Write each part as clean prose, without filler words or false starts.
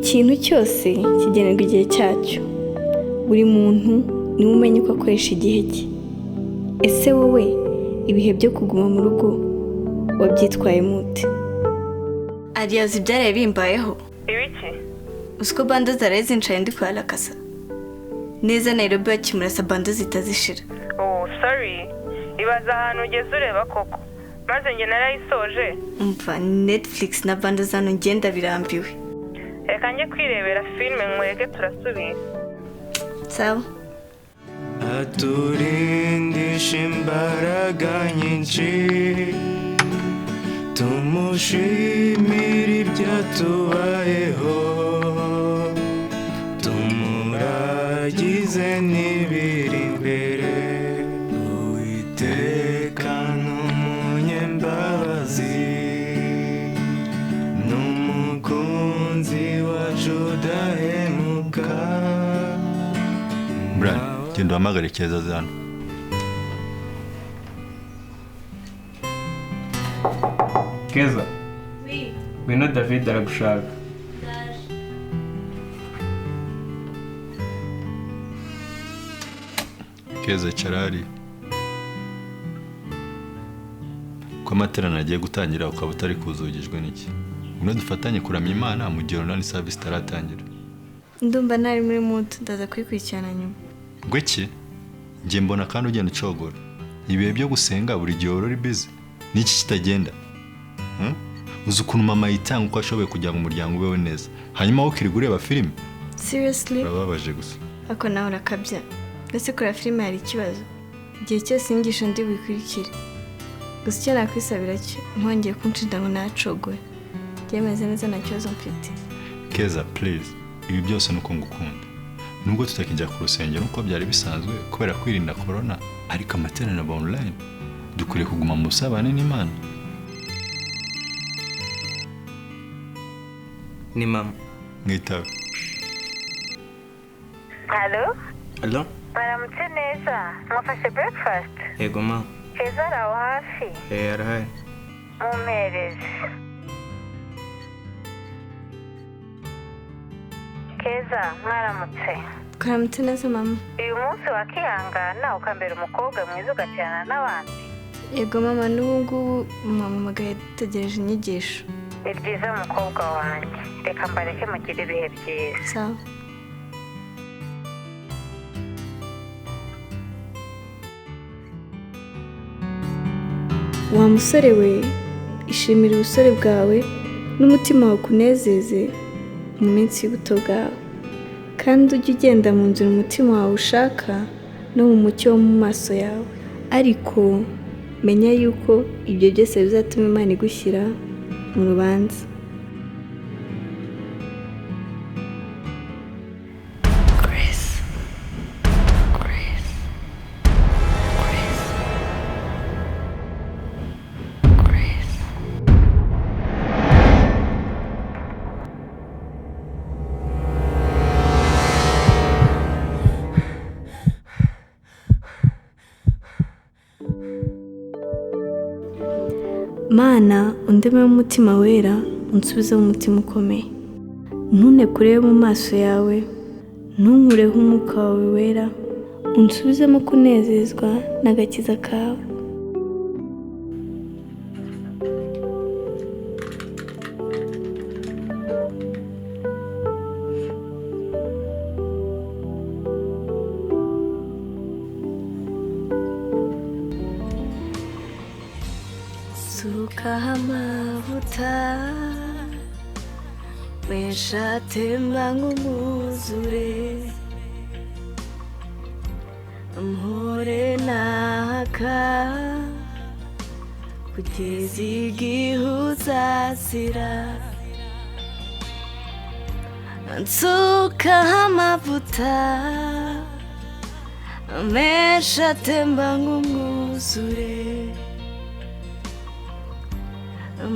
Ikintu cyose kigenerwa igihe cyacyo. Buri muntu niwe umenya uko akoresha igihe cye. Ese wowe ibihe byo kuguma mu rugo wabyitwayemo ute? Ariyazi ibyaraye bimbayeho. Ibiki? Uzi ko bando zaraye zincaye ndi kwa Lakasa. Neza Nairobi bakimurasa bando zitazishira. Oh, sorry. Ibaza ahantu ugeze ureba koko. Maze njye narayisoje. Umva Netflix na bando zano ngenda birambiwe. Reka njye kwirebera filime nkwege turasubira. Sawa. Aturindisha imbaraga nyinshi, tumushimire ibyatubayeho, tumuragize n'ibiri imbere. Uwiteka ni umunyembabazi, ni umukunzi wacu udahemuka. Brian, genda uhamagare Keza aze hano. Keza. Ngwino David aragushaka. Keza icara hariya. Ko amateraniro agiye gutangira ukaba utari kuzugijwe n'iki? Ngwino dufatanye kuramya Imana mu gihe online service itaratangira. Ndumva ntari muri mood, ndaza kuyikurikirana nyuma. Ngwiki? Njye mbona kandi ugenda ucogora. Ibihe byo gusenga buri gihe uhora uri busy. Niki kitagenda? Uzi ukuntu mama yitanga uko ashoboye kugira ngo umuryango ubeho neza. Hanyuma wowe ukirirwa ureba filime? Seriously? Urababaje gusa. Ako nawe urakabya. Ese kureba filime hari ikibazo? Igihe cyose inyigisho ndi buyikurikire. Gusa icyo nakwisabira cyo ntongeye kunshinda ngo nacogoye. Byemeze neza nta kibazo mfite. Keza please, ibi byose nuko ngukunda. Nubwo tutakijya ku rusengero uko byari bisanzwe kubera kwirinda corona, ariko amateraniro aba online. Dukwiriye kuguma mu busabane n'Imana. Ni mama. Mwitabe. Hello? Hello? Baramutse neza. Mwafashe breakfast? Yego mama. Keza ari aho hafi? Arahari. Mumpereze. Keza, mwaramutse. Twaramutse neza mama. Uyu munsi wakihangana ukambera umukobwa mwiza ugaterana n'abandi. Yego mama, n'ubu ngubu mama dutegereje inyigisho. Ni byiza mukobwa wanjye. Reka mbareke mugire ibihe byiza. Sawa. Wa musore we, ishimire ubusore bwawe n'umutima wawe ukunezeze mu minsi y'ubuto bwawe, kandi ujye ugenda mu nzira umutima wawe ushaka no mu mucyo wo mu maso yawe. Ariko menya yuko ibyo byose bizatuma Imana igushyira mu rubanza. Grace. Grace. Grace. Grace. Mana, undeme umutima wera, unsubize mu mutima ukomeye. Ntunekureho mu maso yawe, ntunkureho umwuka wawe wera, unsubizemo kunezezwa n'agakiza kawe. Suka amavuta menshi atemba nk'umwuzure, mpore naka kugeza igihe uzazira. Nsuka amavuta menshi atemba nk'umwuzure,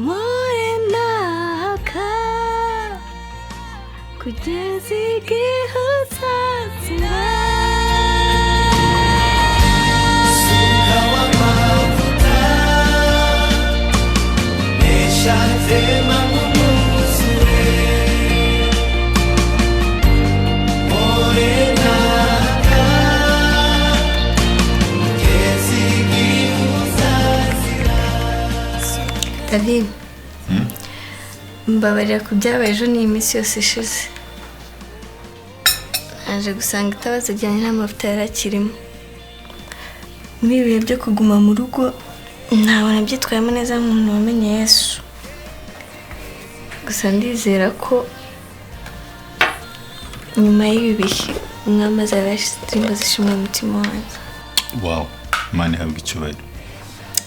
mpore naka kugeza igihe uzazira. Suka amavuta menshi atemba nk'umwuzure. David, mbabarira ku byabaye ejo n'iyi minsi yose ishize. Naje gusanga itabaza ryanjye nta mavuta yari akirimo. Muri ibi bihe byo kuguma mu rugo ntabwo nabyitwayemo neza nk'umuntu wamenye Yesu. Gusa ndizera ko nyuma y'ibi bihe umwami azaba yashyize indirimbo zishimwe mu mutima wanjye. Wow, Imana ihabwa icyubahiro.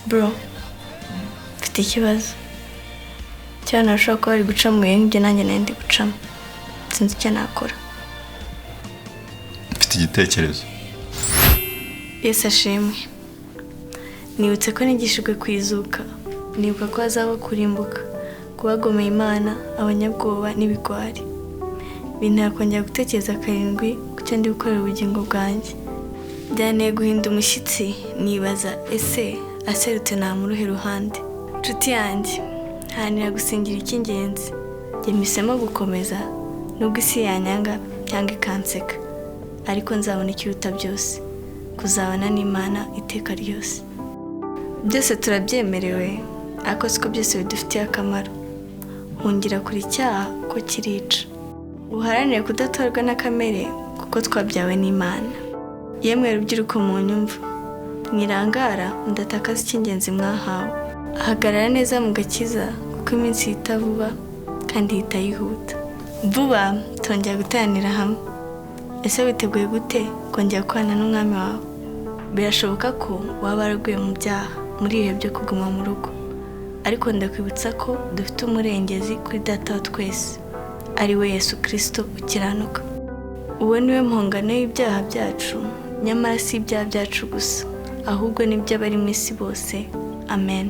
Bro, mfite ikibazo cyane, bashobora kuba bari guca mu bihe nk'ibyo nanjye nari ndi gucamo. Sinzi icyo nakora. Mfite igitekerezo. Yesu ashimwe. Nibutse ko nigishijwe kwizuka, nibuka ko hazabaho kurimbuka kubagomeye Imana, abanyabwoba n'ibigwari. Bintera kongera gutekereza karindwi ku cyo ndi gukorera ubugingo bwanjye. Byanteye guhinda umushyitsi, nibaza ese aserutse nta mu ruhe ruhande. Nshuti yanjye, haranira gusingira icy'ingenzi. Njye mpisemo gukomeza nubwo isi yanyanga cyangwa ikanseka, ariko nzabona ikiruta byose, kuzabana n'Imana iteka ryose. Byose turabyemerewe, ariko siko byose bidufitiye akamaro. Hungira kure icyaha ko kirica. Uharanire kudatwarwa na kamere kuko twabyawe n'Imana. Yemwe rubyiruko mu nyumva, mwirangara mudatakaza icy'ingenzi mwahawe. Hagarara neza mu gakiza kuko iminsi ihita vuba kandi ihita yihuta. Vuba tongera guteranira hamwe. Ese witeguye gute kongera kubana n'umwami wawe? Birashoboka ko waba waraguye mu byaha muri ibihe byo kuguma mu rugo, ariko ndakwibutsa ko dufite umurengezi kuri data wa twese, ari we Yesu Kristo ukiranuka. Uwo ni we mpongano y'ibyaha byacu, nyamara si ibyaha byacu gusa, ahubwo n'iby'abari mu isi bose. Amen.